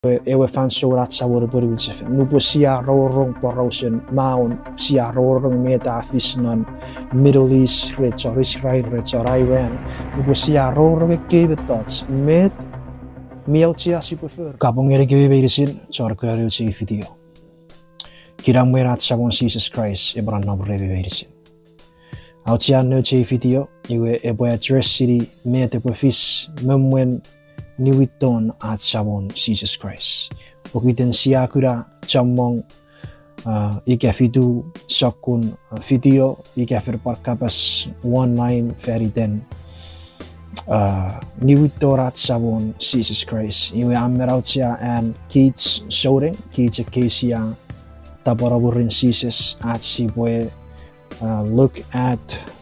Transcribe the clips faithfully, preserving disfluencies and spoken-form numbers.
ewe fansoun ach Samon epwe niwinsefan. Nupwen sia rongorong porausen maun, sia rongorong met a fis non Middle East, ren chon Israel, ren chon Iran. Nupwen sia rongorong ekkei mettoch, met mi auchea sipwe fori? Kapong ngeni kemi meinisin chon kuna nouch ei video. Kinamwen ach Samon Jises Kraist epwe nonnom remi meinisin. Auchean nouch ei video iwe epwe address-ini met epwe fis me mwen niwinton ach Samon Jises Kraist. Pokiten sia kuna chommong, uh, ika fitu sokkun, uh, video ika fen pwan kapas online fan iten, uh, niwinton ach Samon Jises Kraist. Iwe a men auchea an kich souneng, kich ekkei sia tapweno mwirin Jises, ach sipwe, uh, look at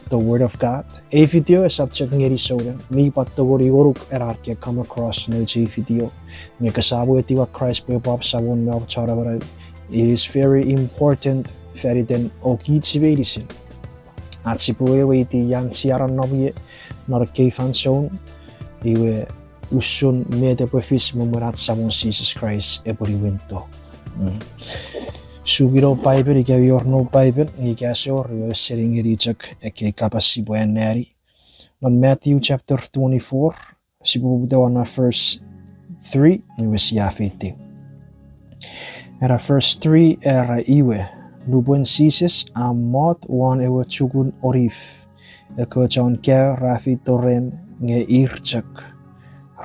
the Word of God. Ei video esap chok ngeni souneng, mi pwan tongeni ngonuk ena ke come across nouch ei video. Nge kosap etiwa Kraist pwe epwe om Samon me om Chon Amanau. It is very important fan iten kich meinisin ach sipwe weweiti ian sia nonnom ie non ekkei fansoun, iwe usun met epwe fis me mwen ach Samon Jises Kraist epwe niwinto. Mm. Sukino Paipen ika mi wor noum Paipen, nge ika ese wor iwe seni ngeni chok ekkei kapas sipwe anneani. Non Matthew chapter twenty-four, sipwe poputa won verse three, iwe sia feitiw. Era verse three, era iwe, nupwen Jises a mot won ewe chukun Olif, ekkewe chon kaeo ra feito ren nge ir chok.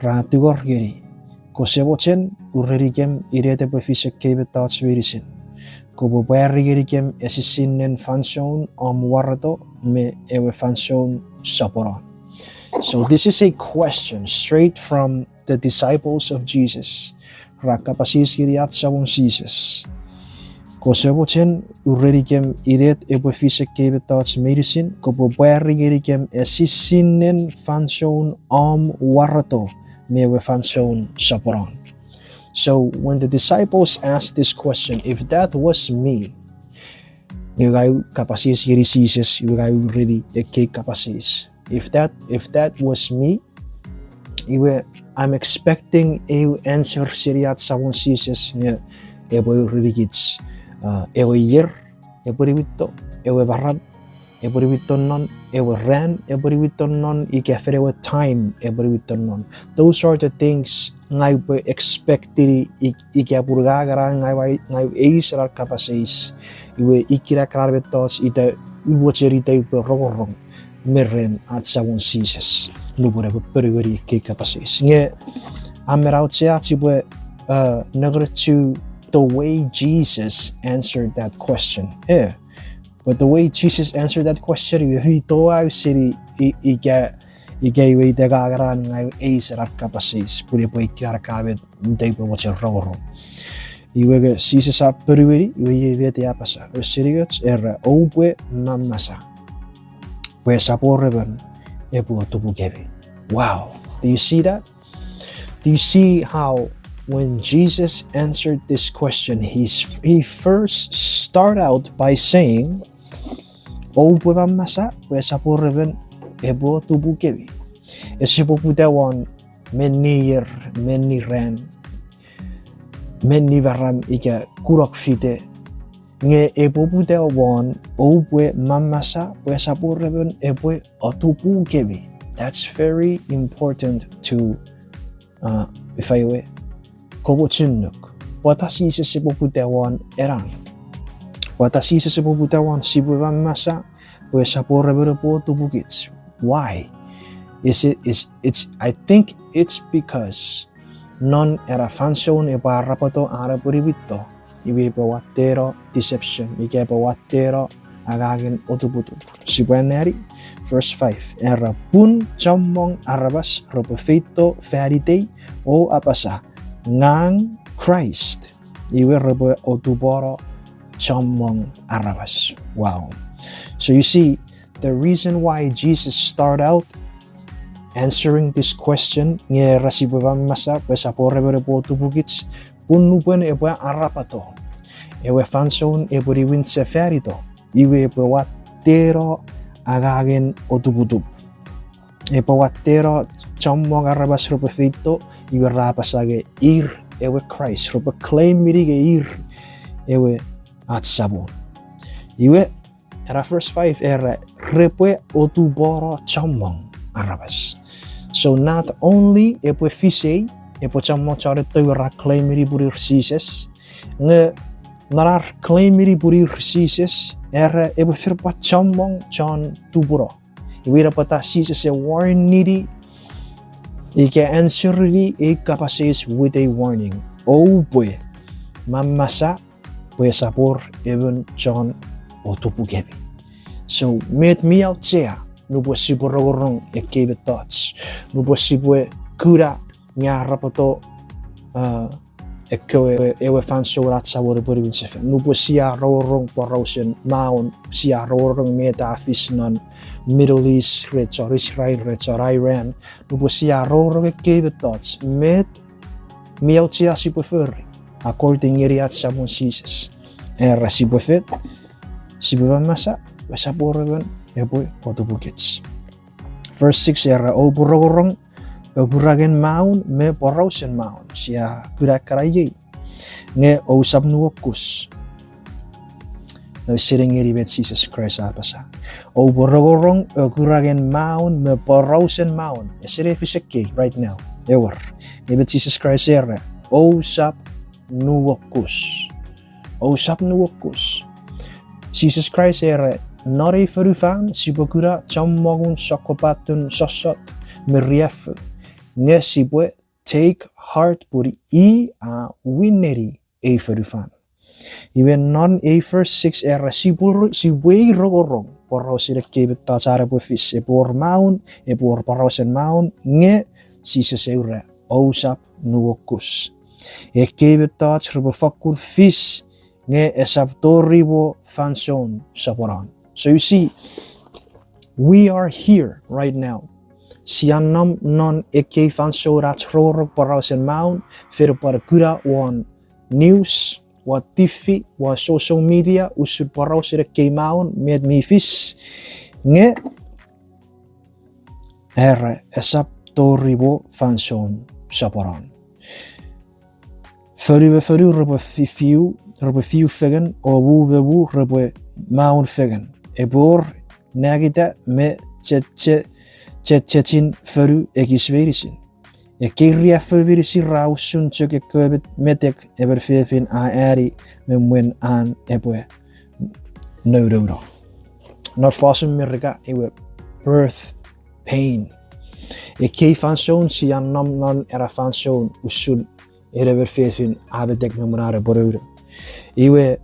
Ra tungor ngeni, kose mochen urenikem inet epwe fis ekkei mettoch meinisin. Kopwe pwari ngenikem esisinnen fansoun om warato me ewe fansoun soponon. So this is a question straight from the disciples of Jesus. Ra kapas eis ngeni ach Samon Jises, kose mochen urenikem inet epwe fis ekkei mettoch meinisin, kopwe pwari ngenikem esisinnen fansoun om warato me ewe fansoun soponon. So when the disciples asked this question, if that was me, nge ngang ua kapas eis ngeni Jises, iwe ngang ua ureni ekkei kapas eis. If that, if that was me, iwe I'm expecting eu answer seni ach Samon Jises nge epwe urenikich, uh, ewe ier epwe niwinto, ewe maram epwe niwinto non, ewe ran epwe niwinto non, ika fen ewe time epwe niwinto non. Those are the things ngang upwe expectini, ik-, ika pun ngang ena ngang ua, ngang ua eis ena kapas eis. Iwe ikkena ekkena mettoch ita, ua mochen ita upwe rongorong me ren ach Samon Jises nupwen epwe ponueni ekkei kapas eis. Nge a men auchea ach sipwe, uh, nengeni to the way Jesus answered that question. Eh, but the way Jesus answered that question, iwe mi toau seni i-, ika, ika iwe ita ngang ena ngang ua eis ena kapas eis, pun epwe ikkena ekkena met ita upwe mochen rongorong. Iwe nge Jises a ponueni, iwe iei met a apasa. Verse eight, era, oupwe mamasa pwe esap wor emon epwe otupukemi. Wow. Do you see that? Do you see how when Jesus answered this question, he's, he first start out by saying, oupwe mamasa pwe esap wor emon epwe otupukemi. Ese poputa won menni ier, menni ran, menni maram ika kunok fite, nge epwe poputa won, oupwe mamasa pwe esap wor emon epwe otupukemi. That's very important to, uh, ifa ewe, komochunuk. Pwata Jises epwe poputa won ena? Pwata Jises epwe poputa won sipwe mamasa pwe esap wor emon epwe otupukich? Why? Is it, is, it's, I think it's because non ena fansoun epwe arapoto an epwe niwinto, iwe epwe watteno deception, ika epwe watteno angangen otuputup. Sipwe anneani verse five, era, pun chommong aramas repwe feito fan itei o apasa, ngang Kraist, iwe repwe otupono chommong aramas. Wow. So you see, the reason why Jesus start out answering this question, nge era sipwe mamasa pwe esap wor emon epwe otupukich, pun nupwen epwe arapato ewe fansoun epwe niwinsefanito, iwe epwe watteno angangen otuputup. Epwe watteno chommong aramas repwe feito, iwe ra apasa nge ir ewe Kraist, repwe claim-ini nge ir ewe ach Samon. Iwe, ena verse five era, repwe otupono chommong aramas. So not only epwe fis ei, epwe chommong chon etto ra claim-ini pun ir Jises, nge non ar claim-ini pun ir Jises, era epwe fen pwan chommong chon tupuno. Iwe ina pwata Jises e warn-ini ika answer-ini ei kapas eis with a warning. Oupwe mamasa pwe esap wor emon chon otupukemi. So met mi auchea nupwen sipwe rongorong ekkei mettoch, nupwen sipwe kuna nge a arapoto, uh, ekkewe, ewe fansoun ach Samon epwe niwinsefan, nupwen sia rongorong porausen maun, sia rongorong met a fis non Middle East, ren chon Israel, ren chon Iran, nupwen sia rongorong ekkei mettoch, met mi auchea sipwe fori according ngeni ach Samon Jises? Era sipwe fet, sipwe mamasa pwe esap wor emon epwe otupukich. Verse six era, oupwe rongorong okurangen maun me porausen maun. Sia kuna ekkana iei. Nge ousap nuokus. Ausening ngeni met Jises Kraist a apasa. Oupwe rongorong okurangen maun me porausen maun. Ese ne fis ekkei right now. Ewer. Nge met Jises Kraist era, ousap nuokus. Ousap nuokus. Jises Kraist era, non ei fonufan sipwe kuna chommongun sokkopaten sossot me riaffou. Nge sipwe take heart pun i a wineni ei fonufan. Iwe non ei verse six era sipwe, sipwe rongorong porausen ekkei mettoch an epwe fis, epwe wor maun, epwe wor porausen maun, nge Jises e ura, ousap nuokus. Ekkei mettoch repwe fakkun fis, nge esap tori mo fansoun soponon. So you see, we are here right now. Sia nom non ekkei fansoun ach rongorong porausen maun, fen pwan kuna won news, won T V, won social media, usun porausen ekkei maun, met mi fis, nge era esap tori mo fansoun soponon. Fonu me fonu repwe fiu, repwe fiu fengen, o mu me mu repwe maun fengen. Epwe wor nangita me chechechin fonu ekis meinisin. Ekkei riaffou meinisin ra usun chok ekkewe met-, metek emon fefin a ani me mwen an epwe nounouno. Non fosun Merika iwe birth pain. Ekkei fansoun sia nom non ena fansoun usun en emon fefin a metek me mwen an epwe nounou. Iwe,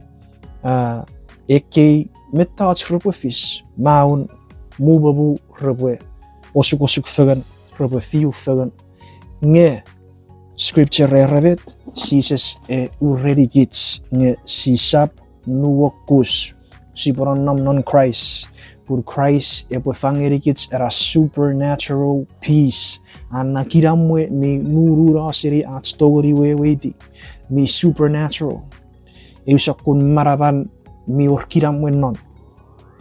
a, ekkei mettoch repwe fis, maun, mu me mu repwe osukosuk fengen, repwe fiu fengen, nge scripture era met, Jises e urenikich nge sisap nuokus. Sipwe nonnom non Kraist, pun Kraist epwe fangenikich ena supernatural peace, an na kinamwe mi nununo seni ach tongeni weweiti, mi supernatural. Eu sokkun manaman mi wor kinamwe non.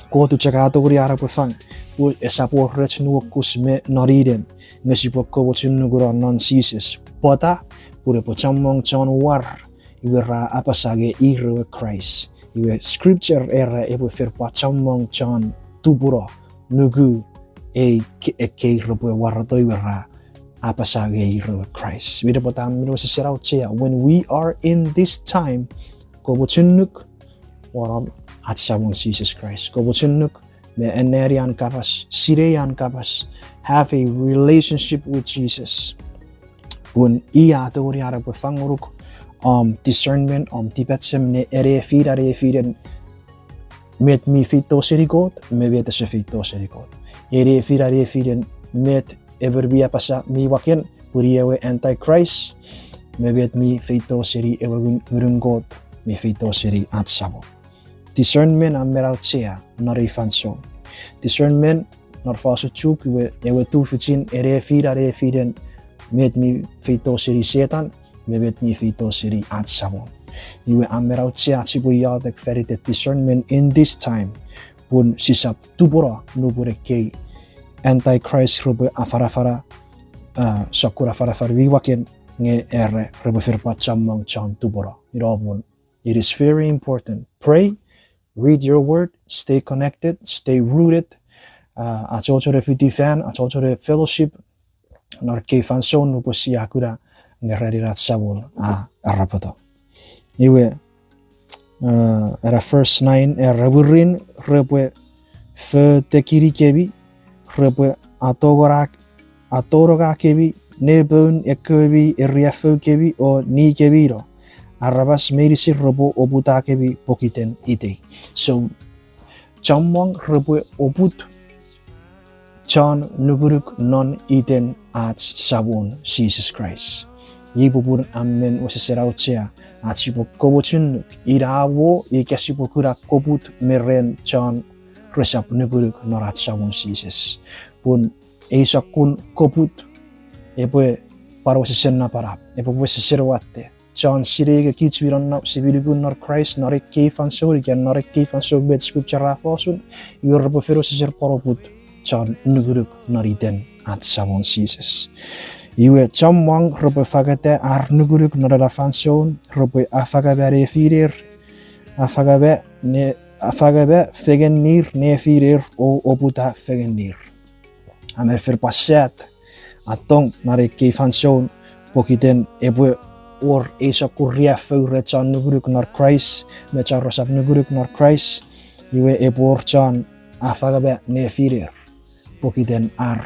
Kot chok a tongeni an epwe fang, pwe esap wor rech nuokus me noninen, nge sipwe komochun nukuno non Jises. Pwata? Pun epwe chommong chon war, iwe ra apasa nge ir ewe Kraist. Iwe scripture era epwe fen pwan chommong chon tupuno, nuku, ei k-, ekkei repwe wareto iwe ra apasa nge ir ewe Kraist. Mine pwata mine wesesen auchea, when we are in this time, komochunuk won ach Samon Jises Kraist. Komochunuk me anneani an kapas, sinei an kapas, have a relationship with Jesus. Pun i a tongeni an epwe fangonuk om discernment, om tipachem ne anefin, anefinen met mi feito seni Kot me met ese feito seni Kot. Anefin, anefinen met emon mi apasa mi waken pun i ewe Antichrist, me met mi feito seni ewe ngun-, ngunun Kot mi feito seni ach Samon. Discernment a men auchea non ei fansoun. Discernment non fosun Chuuk iwe ewe tufichin anefin, anefinen met mi feito seni Setan me met mi feito seni ach Samon. Iwe a men auchea ach sipwe iotek fan iten discernment in this time, pun sisap tupuno nupwen ekkei Antichrist repwe afanafana, a, sokkun afanafan mi waken nge era repwe fen pwan chommong chon tupuno. Ina pun it is very important. Pray, read your word, stay connected, stay rooted. Ah, achocho ne fiti fan, achocho ne fellowship, non ekkei fansoun nupwen sia kuna nge ranin ach Samon a arapoto. Iwe, ah, era verse nine, era mwirin repwe fotekini kemi, repwe atongona-, atononga kemi nepoun ekkewe mi eriaffou kemi o ni kemi no. Aramas meinisin repwe oputa kemi pokiten itei. So, chommong repwe oput chon nukunuk non iten ach Samon Jises Kraist. Iei popun a men wesewesen auchea ach sipwe komochunuk, ina mo ika sipwe kuna koput me ren chon resap nukunuk non ach Samon Jises. Pun ei sokkun koput epwe pwan wesewesen napanap, epwe wesewesen watte. Chon sinei nge kich mi nonnom, sipwe nuku non Kraist non ekkei fansoun, ika non ekkei fansoun met scripture a fosun, iwe repwe fen wesewesen pwan oput chon nukunuk non iten ach Samon Jises. Iwe chommong repwe fangeta ar nukunuk non ena fansoun, repwe afangama nefiner, afangama ne-, afangama fengenir nefiner o oputa fengenir. A men fen pwan sad, a tong non ekkei fansoun, pokiten epwe wor ei sokkun riaffou ren chon nukunuk non Kraist me chon resap nukunuk non Kraist, iwe epwe wor chon afangama nefiner pokiten ar,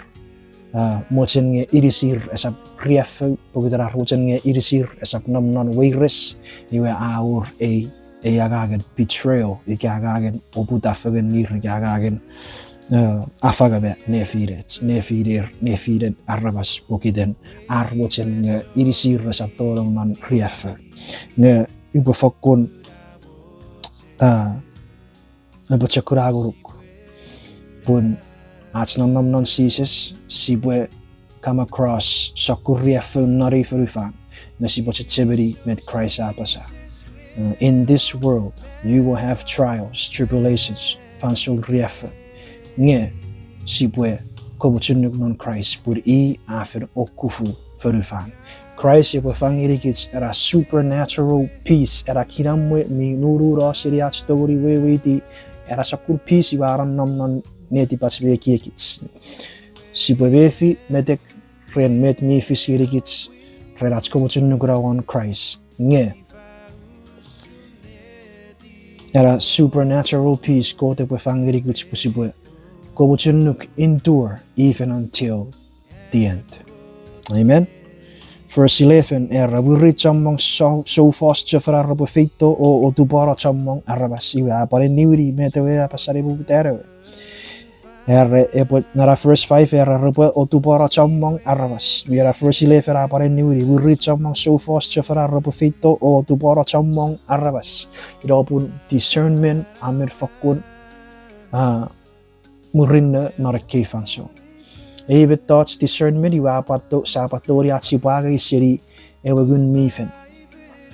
ah, mochen nge inisir esap riaffou, pokiten ar mochen nge inisir esap nom non weires, iwe a wor ei, ei angangen betrayal, ika angangen oputa fengenir, ika angangen, eh, afangama nefiner, nefiner, nefinen aramas pokiten ar mochen nge inisir esap tonong non riaffou. Nge upwe fokkun, ah, epwe chok kuna ngonuk pun ach nonnom non Jises sipwe come across sokkun riaffou non ei fonufan, nge sipwe chechemeni met Kraist a apasa. Uh, in this world, you will have trials, tribulations, fansoun riaffou. Nge sipwe komochunuk non Kraist pun i a fen okufu fonufan. Kraist epwe fangenikich ena supernatural peace, ena kinamwe mi nununo seni ach tongeni weweiti, ena sokkun peace iwe a nonnom non netipach me ekiekich. Sipwe mefi metek ren met mi fis ngenikich ren ach komochunuk nukuno won Kraist. Nge ena supernatural peace Kot epwe fangenikich pwe sipwe komochunuk endure even until the end. Amen. Verse eleven, era, mwirin chommong sou-, soufos chofona repwe feito o otupano chommong aramas. Iwe a pwan eniwini met ewe a apasa ne poputan ewe. Era epwe, nana verse five era repwe otupano chommong aramas. Iwe ena verse eleven a pwan eniwini, mwirin chommong soufos chofona repwe feito o otupano chommong aramas. Ina pun discernment a men fokkun, ah, murinno non ekkei fansoun. Ei mettoch discernment iwe a pwan to-, sia pwan tongeni ach sipwe angei seni ewe Ngun mi Fel.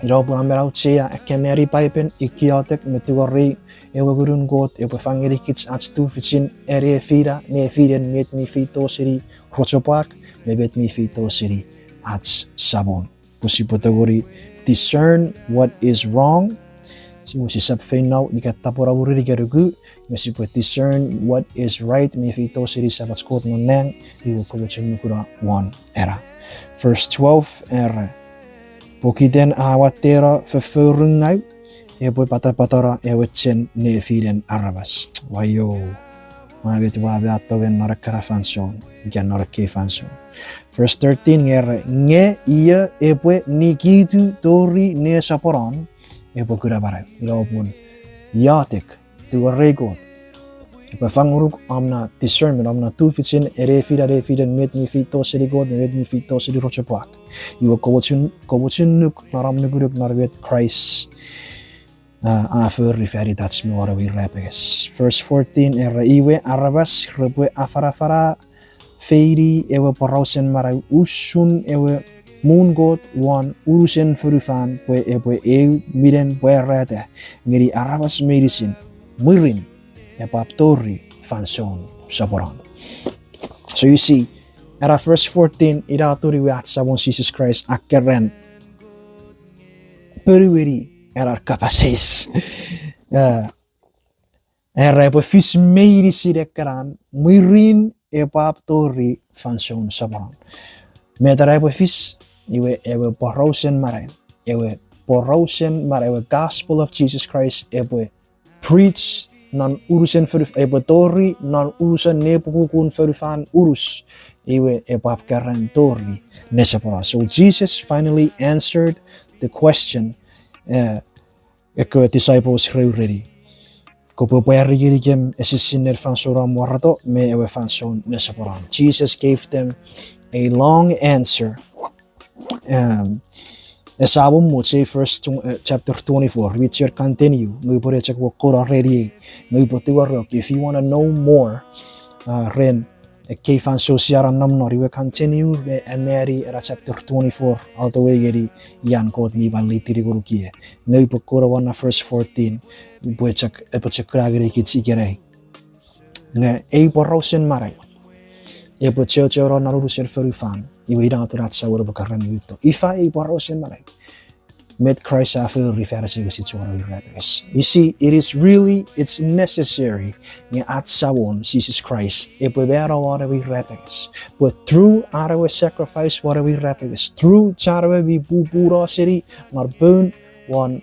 Ina pun a men auchea akkanneani Paipen, iotek me tungorei ewe Ngunun Kot epwe fangenikich ach tufichin anefina nefinen met mi feito seni rochopwak me met mi feito seni ach Samon. Pwe sipwe tongeni discern what is wrong. Sipwe sisap feino ika tapweno mwirin ika nuku, nge sipwe discern what is right, mi feito seni Samach Kot non nang, iwe komochunuk nukuno won ena. Verse twelve era, pokiten a watteno fofforungau, epwe patapatano ewe chen nefinen aramas. Waio, ua met ua tongen non ekkana fansoun, ika non ekkei fansoun. Verse thirteen era, nge io epwe nikitu tori nesoponon, epwe kuna manau. Ina pun iotek, tungorei Kot epwe fangonuk om na discernment, om na tufichin anefina nefinen met mi feito seni Kot me met mi feito seni rochopwak. Iwe komochun-, komochunuk non om nukunuk non met Kraist, ah, a fori fan itach me won ewe irapenges. Verse fourteen era, iwe aramas repwe afanafana feini ewe porausen manau usun ewe muun Kot won unusen fonufan pwe epwe eu minen pwarata ngeni aramas meinisin mwirin epwap tori fansoun soponon. So you see, Ena verse fourteen, ina atun iwe ach Samon Jises Kraist a keran ponueni ena kapas eis. Era epwe fis meinisin ekkanan, mwirin epwap tori fansoun soponon. Met ena epwe fis, iwe ewe porausen manau, ewe porausen manau, ewe gospel of Jesus Christ epwe preach non unusen fonuf-, epwe tori non unusen nepokukun fonufan unus, iwe epwap keran tori nesoponon. So Jesus finally answered the question, ekkewe disciples re ureni, kopwe pwari ngenikem esisinnen fansoun om wareto me ewe fansoun nesoponon. Jesus gave them a long answer. Esa mwo much ei verse, chapter twenty-four, mi chok continue, nge upwe ne chok wokkono reniei, nge upwe tingoruk, if you wanna know more ren ekkei fansoun sia nom non, iwe continue ne anneani ena chapter twenty-four all the way ngeni ian Kot mi pwan leadini ngonuk ie. Nge upwe kouno won na verse fourteen, upwe chok, epwe chok kuna ngenikich ikenai. Nge ei porausen manau epwe chochono non unusen fonufan, iwe ina atun ach Samon epwe keran uta. Ifa ei porausen manau? Met Kraist a fori fan asengesich won ewe irapenges. You see, it is really, it's necessary nge ach Samon Jises Kraist epwe mano won ewe irapenges. Pwe through an ewe sacrifice won ewe irapenges, through chan ewe mi pupuno seni non poun won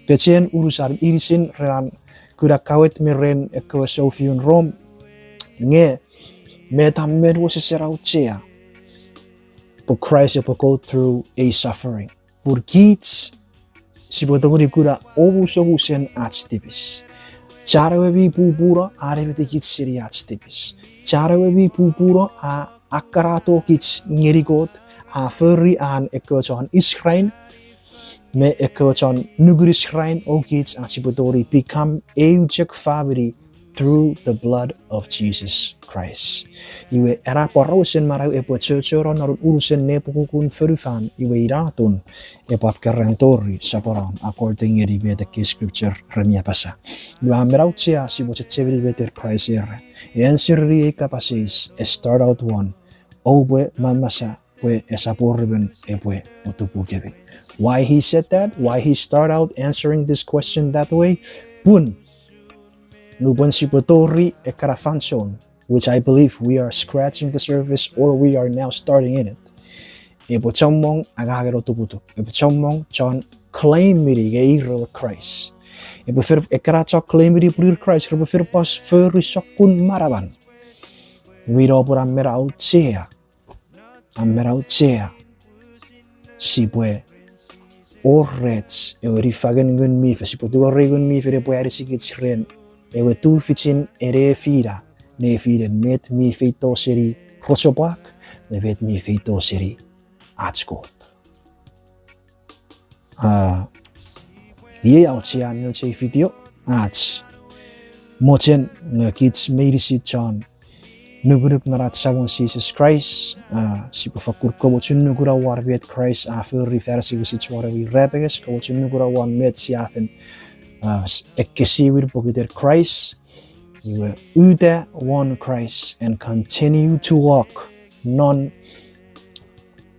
pechen unusan inisin ren an kuna kawet me ren ekkewe sounfiun Rom, nge met a men wesewesen auchea pwe Kraist epwe go through a suffering. Pun kich sipwe tongeni kuna omusomusen ach tipis. Chan ewe mi pupuno a nimetikich seni ach tipis. Chan ewe mi pupuno a akkanatokich ngeni Kot, a fori an ekkewe chon Israel me ekkewe chon nukun Israel o kich ach sipwe tongeni become eu chok famini through the blood of Jesus Christ. Iwe ena porausen manau epwe chochono non unusen nepokukun fonufan, iwe ina atun epwap keran tori soponon, according ngeni met ekkei scripture re mi apasa. Iwe a men auchea sipwe chechemeni met Kraist era. Answer-ini ei kapas eis, e start out won, oupwe mamasa pwe esap wor emon epwe otupukemi. Why he said that? Why he start out answering this question that way? Pun nupwen sipwe tori ekkana fansoun, which I believe we are scratching the surface or we are now starting in it, epwe chommong angangen otuputup, epwe chommong chon claim-ini nge ir ewe Kraist. Epwe fen, ekkana chon claim-ini pun ir Kraist, repwe fen pwan fori sokkun manaman. Iwe ina popun a men auchea, a men auchea sipwe wor rech ewe niffangen Ngun mi Fel, sipwe tingorei Ngun mi Fel epwe anisikich ren ewe tufichin enefina nefinen met mi feito seni rochopwak me met mi feito seni ach Kot. Iei auchean nouch ei video, ach mochen nge kich meinisin chon nukunuk non ach Samon Jises Kraist, sipwe fakkun komochun nukuno won met Kraist a fori fan asengesich won ewe irapenges, komochun nukuno won met sia fen ekkesiwin pokiten Kraist. Iwe uta won Kraist and continue to walk non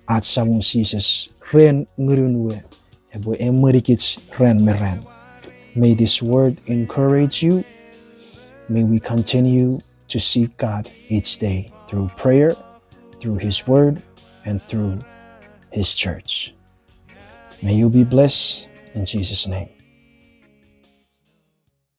ach Samon Jises ren Ngunun we epwe emwenikich ran me ran. May this word encourage you. May we continue to seek God each day through prayer, through His word, and through His church. May you be blessed in Jesus' name.